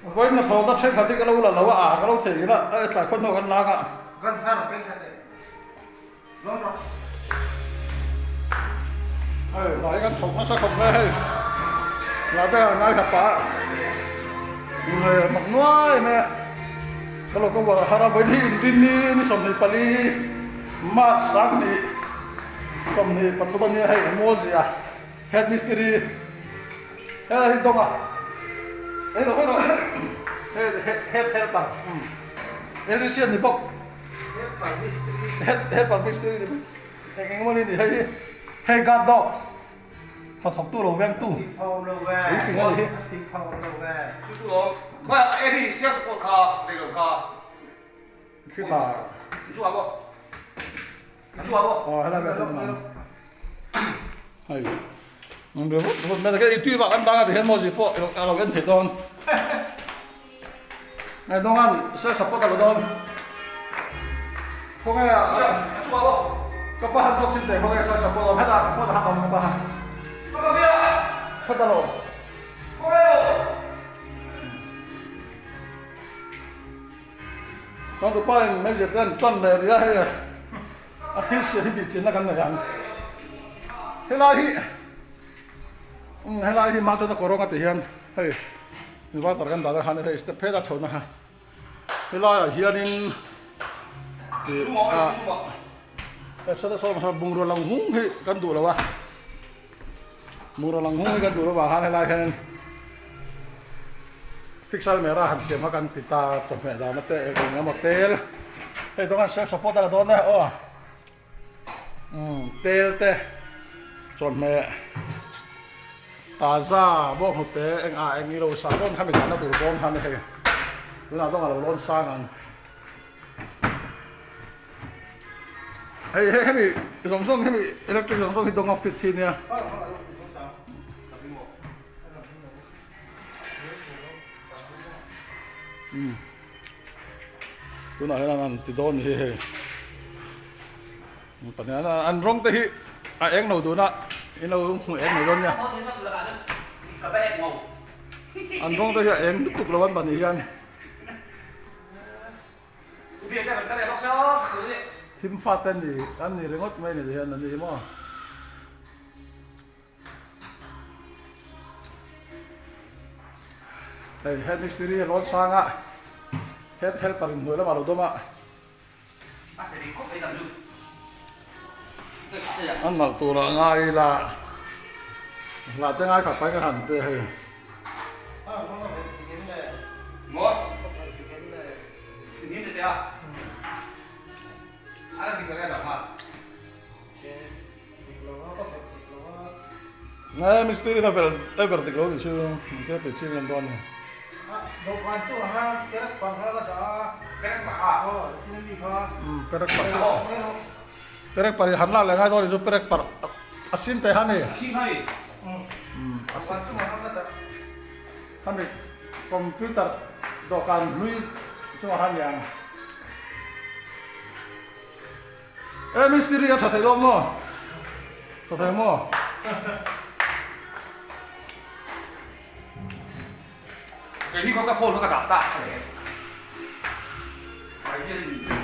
Vawiin hnathawhna thenkhat hi ka lo la lo a, a ka lo thei ila a tlai khaw hnuah kan lang a. Hei hna hi kan thawk nasa khawp mai a hei hna te a ngaithla pah a hei a mak nuai mai a ka lo ka uar a har a vawiin hi inrinni ni 24 March 2023 a nia hei Mawzia head mistiri Hei hi dawng a hei rawh hei rawh hei head helper electrician ni bawk head helper mistiri ni bawk eng eng emaw ni ni hei hi hei guard dog hnathawk tu lo veng tu ui fing a ni hi. Khitah aw helai vel hi ang hei an ri vut vut mai a tui vak an dang a tihian maw zir pawh a lo en thei dawn hei dawngan sir support a lo dawn khawnge a ka pa han zawt chin teh khawnge sir support a awm hetah pawh han awm ka pa han hetah lo. Chuan tupa in meizial te an tan leh rih a hei a thil siam hi bihchianna kan nei ang. Helai hi umm helai hi hma chuan a kawrawng a ti hian hei inverter kan dah khan hei step phel a chho na kha helaiah hianin ih ah saw bungrua lang hung hi kan duh lo a bungrua lang hung hi kan duh lo vang khan helai hianin. Fixer mera han siam kha kan ti ta chawhmeh dana te eng eng emaw tel hei dawn a self support a la dawn e aw umm tel te chawhmeh taza bawk hnute eng ah eng ilo sa dawn kha mi dahna tur bawm kha a ni hei tunah dawn a lo lawn sang ang hei hei hemi zawng zawng hemi electric zawng zawng hi dawng a fit hi nia. Tunah hian an ti dawn hi hei pahnih an rawng te hi a eng lo dun a in lo hmu eng mai dawn nia an rawng te hi a eng lutuk lo an pahnih hian thim fate an ni ringawt mai ni hian an ni maw. Hei head mistiri a lawn sang a head helper in hnuai lamah a lo dawm a a nalh tur ah ngai ila hla te ngai khat pai ka han te hei. Nge mistiri na vel ever dik lo nih chu engtia tih chi nge dawn ni. Perek par perek par hi han lak leh ngai dawn nih chu perek par a sin teh kha ni khami computer dawhkan hlui chungah khan ni ang. E mistiri a tha thei dawn maw? Tha thei maw? Kei hi khaw ka phone kha ka dah ta a ni.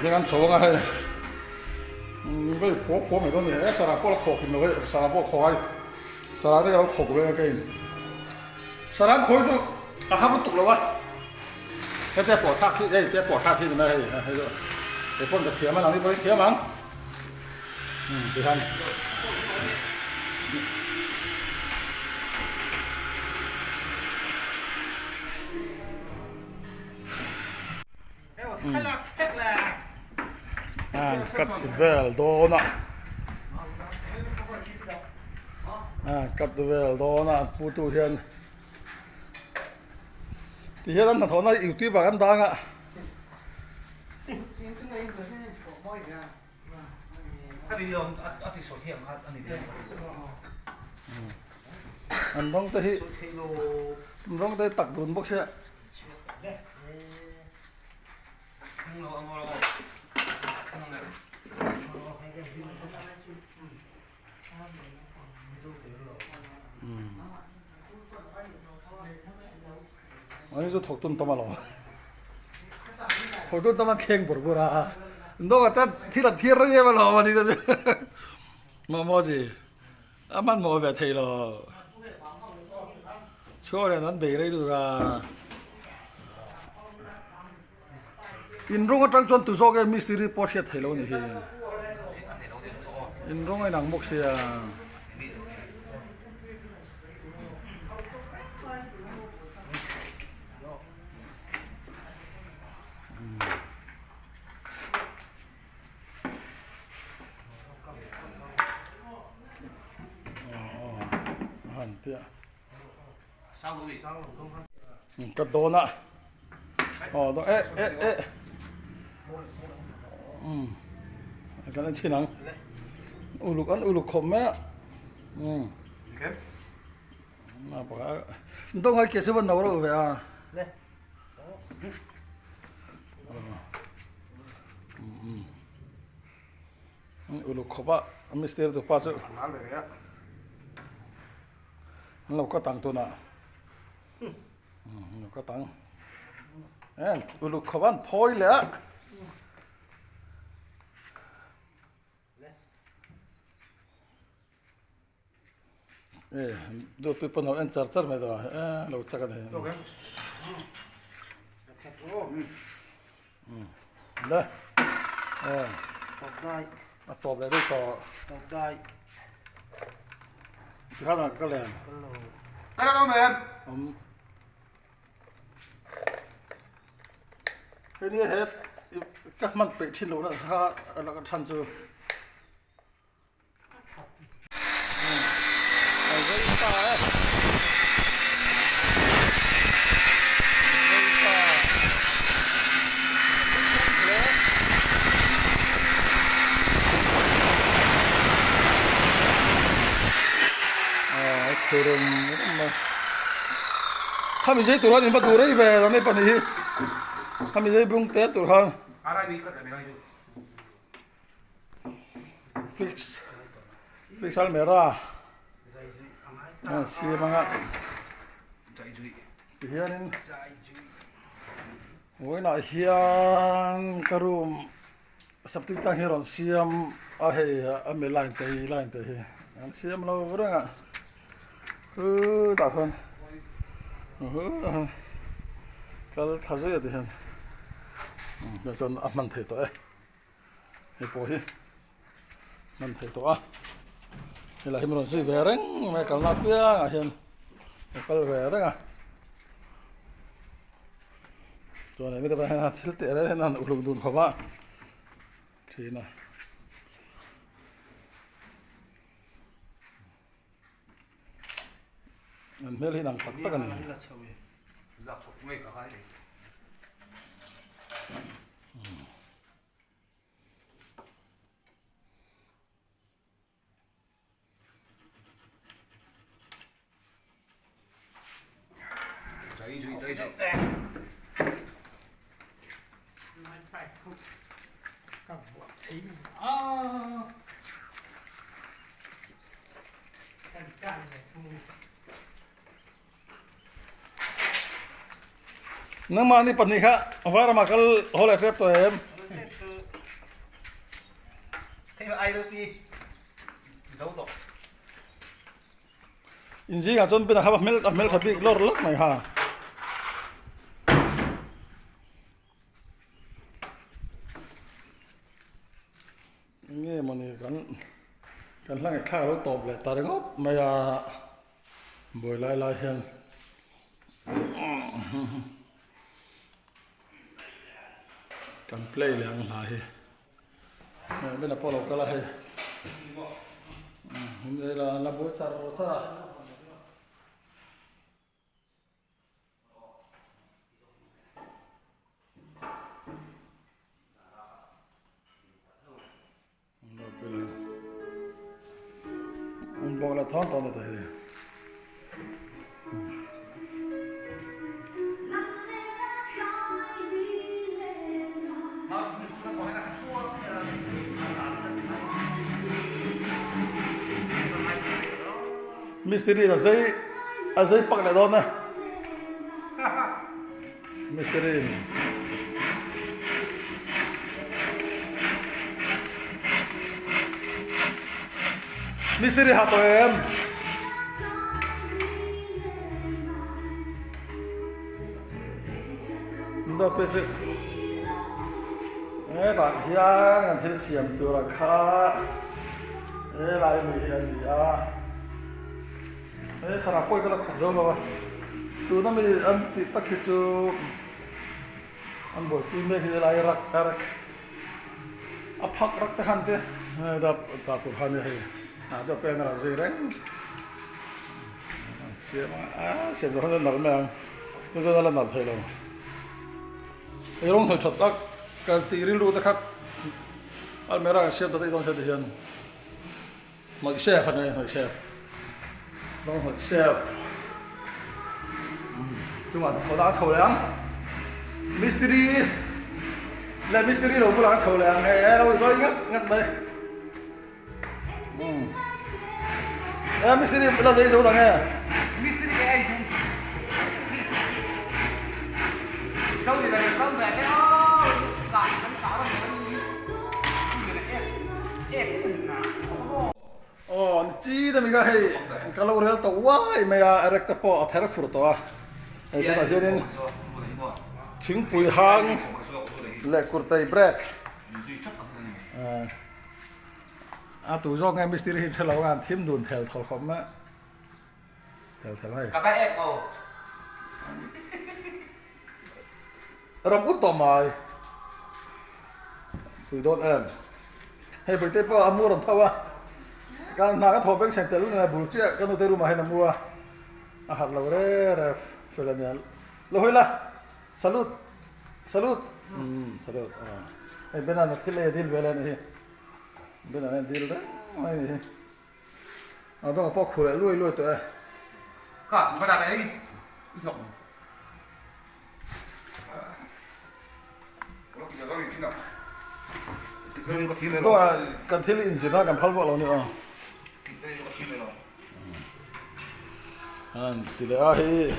Heng an chho anga hei vei phuah phuah mai dawn a ni. E sarang pawh la khawk him lo hei sarang pawh khawk ai sarang te ka lo khawk ve a kei in sarang khawi chu a har lutuk lo a. Hete pawh thlak hi hei te pawh thlak hi ni mai hei hei chu kei pawn ka thiam a nang ni pawhin thiam ang umm tihian an cut vel dawn a an cut vel dawn a an putu hian. Ti hian an hnathawhna hi youtube ah kan dang a. An rawng te hi an rawng te hi tak dun bawk sia. Ani chu thawk tun tam alawm. Thawk tun tam a kheng bur bur a. Dawng ata thil a thir reng em alawm ani chu. Maw chi. A hmanhmawh ve thei lo. Chhuak nen an bei rei lut a. In rawng atang chuan tu zawk e mistiri pawh hriat thei lo ni hi. In rawng a inang bawk sia. Ka dawn a aw dawn eh eh eh umm kan en chhin ang uluk an uluk khawp mai a umm dawng hai ke chu va no reuh ve a. Uluk khawp a mistiri tu pa chu an lo cut ang tunah an lo cut ang uluk khawp a an phawi leh a. E duh pi pawn ho en char char mai dawn a e lo chak a ni le e a tawp leh deuh tawh tikhan a ka len awm hei ni he ka hman peih thin loh na kha a laka than chu. Khami zai tur khan in va duh rei ve lo nei pahnih hi khami zai bung te tur khan. Fix fix almera a siam anga tihianin vawiinah hian ka room septic tank hi a rawn siam a hei a mi line te hi line te hi an siam lo reng a chutah khuan kal thla zui a tihian chuan a hman theih tawh e. Hei pawh hi hman theih tawh a helai hi min rawn zui ve reng mai a kalna apiangah hian a kal ve reng a chuan hemi te pawh hian thil teh reng hian an uluk dun khawp a thin a. An hmel hi inang tak tak a ni. Nangmahni pahnih kha Vairama kal haw leh hrep tawh em? Inzingah chuan bena kha hmel a hmel tha bik lawr lawk mai ha. Nge mawni kan kan hla ngaihthlak a lo tawp leh ta ringawt mai a buai lai lai hian kan play leh ang hna hi hei bena pawh a lo kal a hei la buai char char a. Bawk la thawng tawn ta hi. Mistiri a zei a zei pak leh dawn e. Mistiri in Mistiri ha tawh em? Hetah hian kan thil siam tura kha helai mi hi a ni a he chhanah pawh hi ka la khawp zo lo a tuna mi an tih tak hi chu an buaipui mek hi helai rak rak a phak rak te khan te dah tur kha a nia hei ah deuh peng a lo zui reng. Siam a siam zawh hian a nalh mai ang chu chuan a la nalh thei lo ei rawng hnawih that tak kan tih rilru te kha almera kan siam ta daih dawn sia ti hian hnawih sef a ni hnawih sef rawng hnawih sef chungah hnathawh na a chho leh ang mistiri leh mistiri lo bulah a chho leh ang hei a lo zawi ngat ngat mai. Eh mistiri la zei zo dang e. Mistiri ke ai chung. Zo ni la zo ve te o. Ka kan ka ro ni. Ek ek na. Oh ni chi da mi ka hei ka lo rel to uai mai a erek te pawh a ther fur tawh a. Hei tunah hianin thingpui hang leh kurtei break. A tu zawk nge mistiri hi hrelo a an thim dun thel thawl khawp mai thel thel hei. Ka va ek o. Ram ut tawh mai. Pui dawn em. Hei Puite pawh a mu rawn tho a. Ka hna ka thaw beng chheng tel nen a bul chiah ka nute room ah hian a mu a. A harh lo re re fel a nia. Lo hawi la. Salute. Salute. Umm salute aw. Hei Benan a thil ei a dil vel a nih hi. Benan a dil reng mai a nih hi. A dawng pawh khu leh luai luai tawh e. Ka ka dah leh i hlawk. Dawngah kan thil inzir na kan phal vak lo ni aw. An ti leh a hei.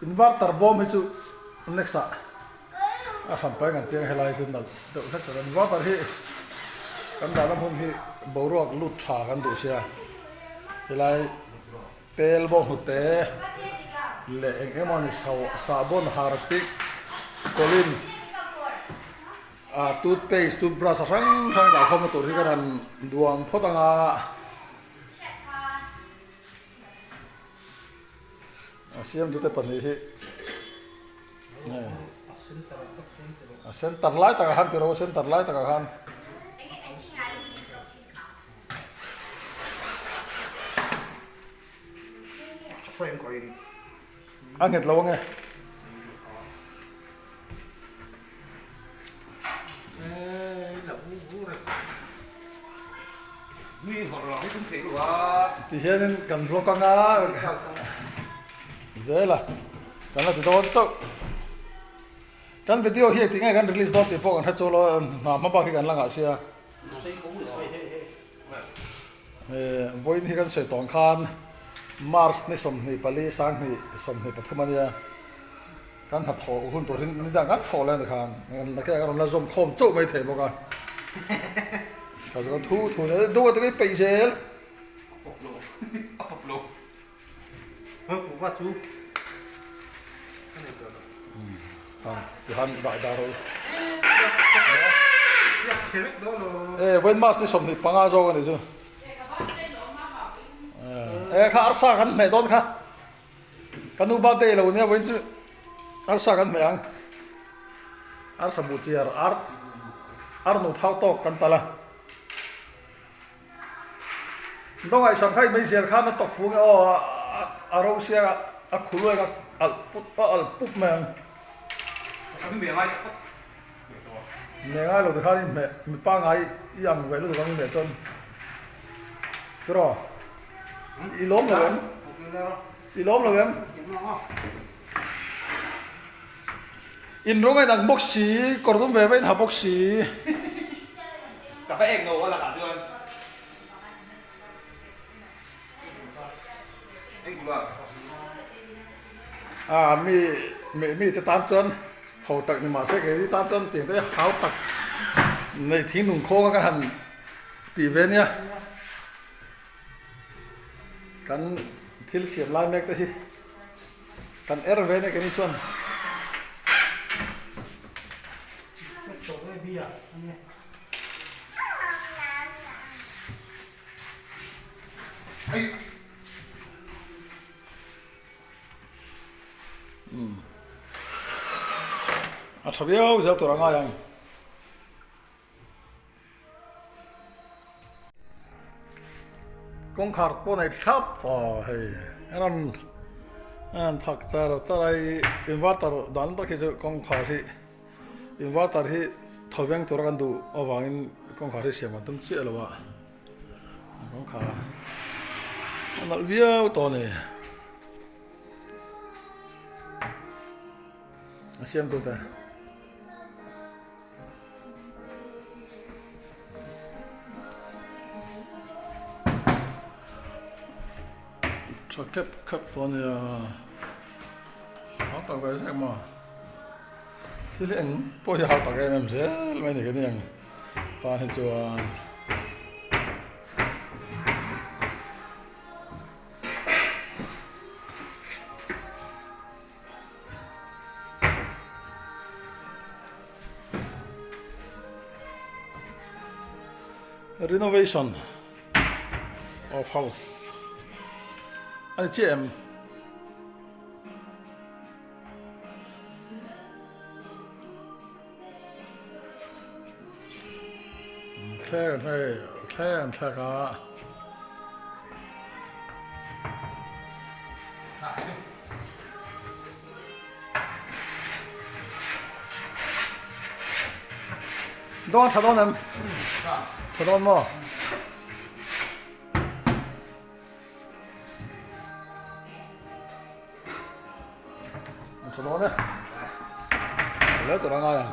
Inverter bawm hi chu next ah a hran pai ngan piang helai chu nalh deuh hlek tak a inverter hi kan dahna hmun hi boruak lut tha kan duh sia helai tel bawk hnute leh eng emaw ni sahbawn harpic collins. Ah toothpaste, toothbrush a hrang hrang dah khawmna tur hi ka rawn duang phawt ang a. A siamtute pahnih hi a center lai takah khan tiro a center lai takah khan. A nghet lo ange. Ti hianin kan vlog anga zel a kan la ti dawn chauh kan video hi engtin nge kan release dawn tih pawh kan hre chu lo hna hma bak hi kan la ngah sia vawiin hi kan sawi tawng khan March ni 24 2023 ania. Kan hnathawh hun tur hi ni dang kan thawh leh a ni khan nakeh kan rawn la zawm khawm chauh mai thei bawk a. Kha chu kan thu thu nia deuh a te peih zel. A pawp lo a pawp lo. Kuhva chu ka nei tawh lo. A tihan dah dah rawh u. E vawiin March ni 25 zawk a nih chu. E kha arsa kan hmeh dawn kha. Ka nu birthday lo nia vawiin chu arsa kan hmeh ang. Arsa buh chiar ar ar nu thau tawk kan tal a. Dawng aih sam kha i meizial khan a tawk fu nge aw a ro sia a khu luai kha alh put a alh pup mai ang. Hmeh ngai lo tikhan i hmeh mipa ngai i ang ve lutuk ang i hmeh chuan tiraw i lawm lo em i lawm lo em in rawng a inang bawk si kawr dum ve ve in ha bawk si. Ka va ek no a lakah chuan. A mi mi te tan chuan ho tak ni mahse keini tan chuan tiang te hau tak neih thing nung khawng a kan han tih ve nia kan thil siam lai mek te hi kan er ve nia keini chuan. A tha viau zel tur a ngai ang. Kawngkhar pawh nei thlap tawh hei an an thak char char a hei inverter dan tak hi chu kawngkhar hi inverter hi thaw veng tura kan duh avangin kawngkhar hi siam an tum chiah lo a. Kawngkhar a nalh viau tawh a ni. A siam tute. Tha khep khep tawh a nia. Hau tak ve zek maw. Thil hi eng pawh hi hau tak em em zel mai a ni ka ni ang. Tan hi chuan renovation of house a ni chiah em? Thleng an hei thleng an thlak a. Dawn tha dawn em? Tha dawn maw? Tha dawn e. Le tur a ngai ang.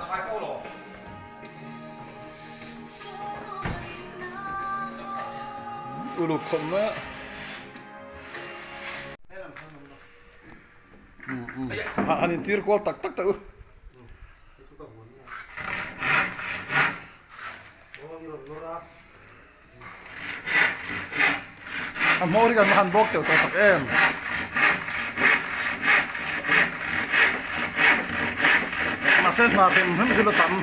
Uluk khawp mai a. Han intir kual tak tak teh u. A hmawr hi kan va han bawk teuh tawh tak em. Mahse hna hrim hrim chu la tam.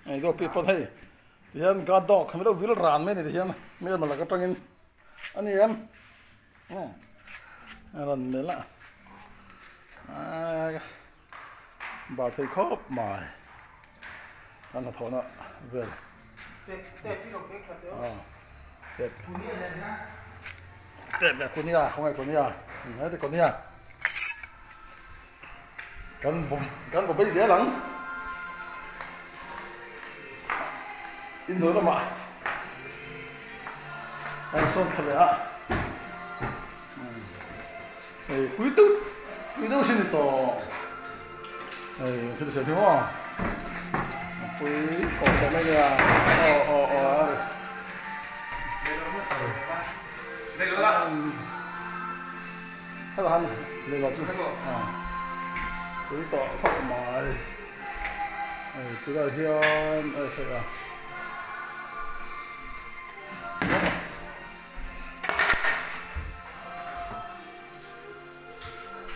Hei dawh pi pawn hei tihian guard dog mi deuh vil ran mai a ni tihian hmelma lak atangin a ni em. A rawn melh a bar thei khawp mai kan hnathawhna vel tep tep leh kunia khawngaih kunia heti kunia kan vaw kan vaw bei zel ang inhnuai lamah a insawn thla leh a hei pui deuh pui deuh sin tawh hei thil siam hi maw pui tawh tawh mai nia aw aw aw Hela han lehla chu pui tawh khawp mai hei tunah hian a hei a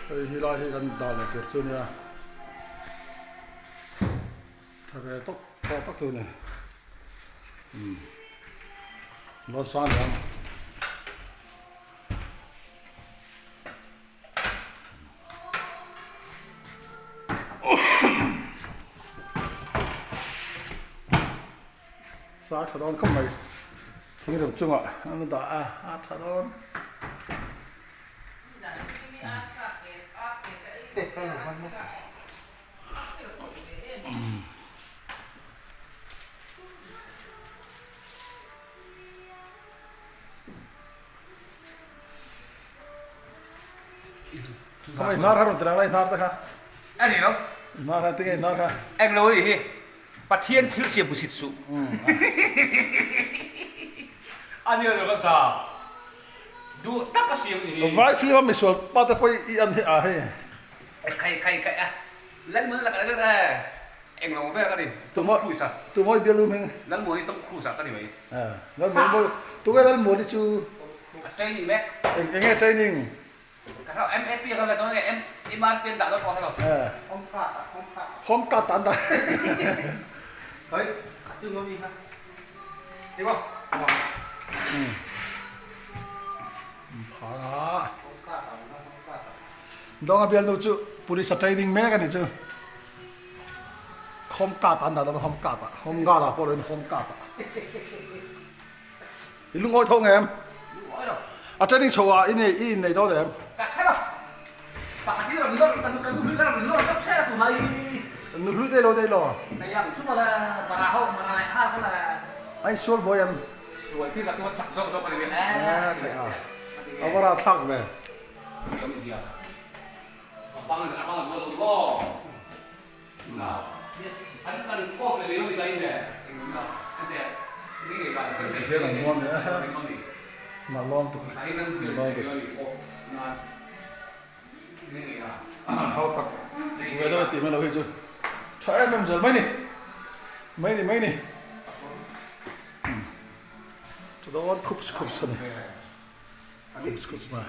hei hi lai hi kan dah leh tur chu a nia tha ve tawk tawh tak chu a ni umm lawnsang ang. Sa tha dawn khawp mai thingrem chungah an dah a a tha dawn. Không hnar kha rawn ti lang la i hnar te kha. A ni lo. I hnar kha tinge i hnar kha. Eng lo i hi. Pathian thil siam hmusit suh. A nia lo ka sa. Duh tak a siam ni hi. Vai film a misual pa te pawh i an hi a hei. Khai khai khai a. Lalmuana lakah hian e eng lo vel ka ni. Tom Cruise a. Tumawi bialu hming. Lalmuani Tom Cruise a ka ni mai. Lalmuani mawi tunge Lalmuani chu. A training mek. Eng enge training. Ka hlau MAP a kan la dawn nge MRP an dah dawn pawh ka hre lo. Home card ah home card. Home card ah an dah. Hoi a chung ami kha. Ni maw? Phang a. Dawnga bialnu chu police a training mek a ni chu. Home card ah an dah dawn a home card ah home guard ah pawh lo in home card ah. I lungawi tho ngem? Lungawi lo. A training chho ah i nei i innei dawn em? Ka hre lo. Pakhat hi rawn lawr kan kan nuhlui ka rawn lawr deuh che a tunlai. Nuhlui dei lo dei lo. Nei ang chu mawle mara ho mara leh nghal kha le. A insual buai em? Sual tir ka tua chak zawk zawk a ni ve. Eh theih a. A va rah thlak ve. Ni awm zia. A bang a bang a bual lo ni maw? Hian an muan leh a na lawm tuk lawm tuk hau tak ve deuh a tih mai loh hi chu tha em em zel mai ni mai ni mai ni chu dawn khup khup a ni khup khup mai.